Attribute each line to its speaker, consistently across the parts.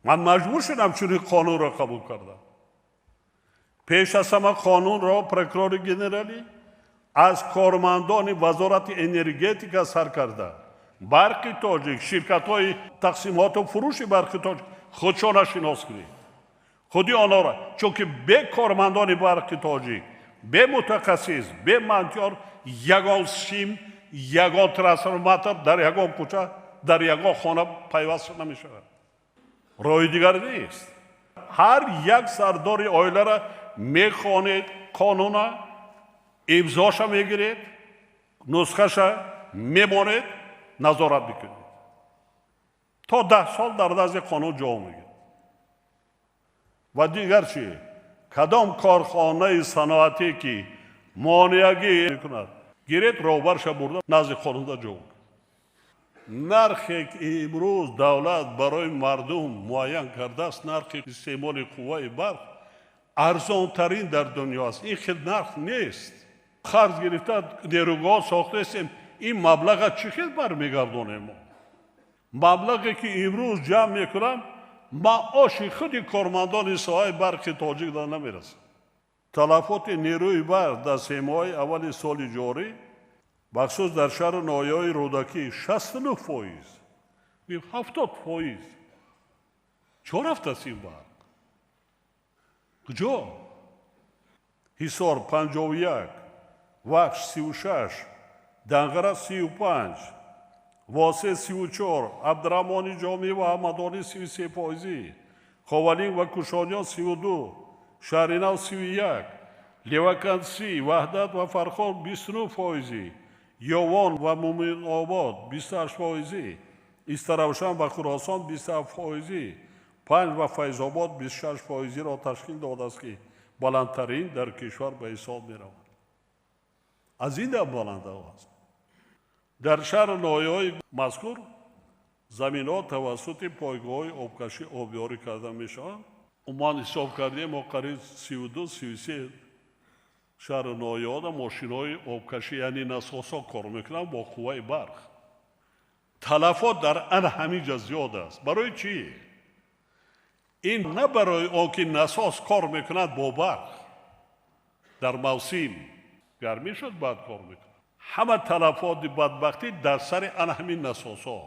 Speaker 1: Ман маҷбур шудам, чунин қонунро қабул кардам. Пеш аз ҳама қонунро прокурори генералӣ аз кормандони Вазорати энергетика сар карда, Барқи Тоҷик, ширкатҳои тақсимоту фурӯши Барқи Тоҷик худшона шинос кунед, худи онҳоро, чунки бе кормандони Барқи Тоҷик, бе мутахассис, бе монтёр ягон сим, ягон трансформатор дар ягон кӯча, дар ягон хона пайваст намешавад. Роҳи дигар нест. Ҳар як сардори оилара мехонед, қонуна имзоша мегиред, нусхаша мемонед, назорат мекунед. То 10 сол дар назди қонун ҷавоб мегирад. Ва дигар чӣ? Кадом корхонаи саноатӣ ки монеагӣ мекунад, гиред, роҳбарша бурда, назди қонунда ҷавоб. Нархе ки имрӯз давлат барои мардум муайян кардааст, нархи истеъмоли қувваи барқ арзонтарин дар дунё аст. Ин хел нарх нест. Қарз гирифта, нерӯгоҳ сохтаистем. Ин маблаға чӣ хел бармегардонем мо? Маблағе ки имрӯз ҷамъ мекунам, маоши худи кормандони соҳаи Барқи Тоҷик да намерасад. Талафоти нерӯи барқ дар 3 моҳаи аввали соли ҷорӣ, бахусус дар шаҳру ноҳияҳои Рӯдакӣ, 69%, 70%. Чо рафтааст ин барқ? Куҷо? Ҳисор 51, Вахш 36, Данғара 35, Восе 34, Абдураҳмони Ҷомӣ ва Ҳамадонӣ 33 фоизӣ, Ховалинг ва Кушониён 32, Шаҳринав 31, Левакант 30, Ваҳдат ва Фархор 29 фоизӣ, Ёвон ва Муминобод 28 фоизӣ, Истаравшан ва Хуросон 27 фоизӣ, Панҷ ва Файзобод 26 фоизиро ташкил додааст, ки баландтарин дар кишвар ба ҳисоб меравад. Аз ин дам баланд аст. Дар шаҳру ноҳияҳои мазкур заминҳо тавассути пойгоҳҳои обкашӣ обёрӣ карда мешаванд. Умуман ҳисоб кардем, мо қариб 32, 33 шаҳру ноҳияҳода мошинҳои обкашӣ, яъне насосҳо кор мекунанд бо қувваи барқ. Талафот дар ан ҳамин ҷа зиёд аст. Барои чӣ? Ин на барои он ки насос кор мекунад бо барқ, дар мавсим гармӣ шуд, баъд кор мекунад. Ҳама талафоти бадбахтӣ дар сари ана ҳамин насосҳо.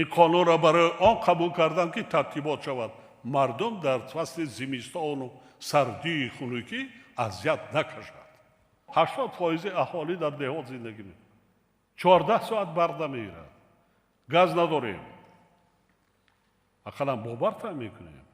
Speaker 1: Ин қонунро барои он қабул кардам, ки тартибот шавад, мардум дар фасли зимистону сардии хунукӣ азият накашад. 80 фоизи аҳолӣ дар деҳот зиндагӣ мекунад. 14 соат барқ намегирад, газ надорем, ақаллан бо барқ таъмин мекунем.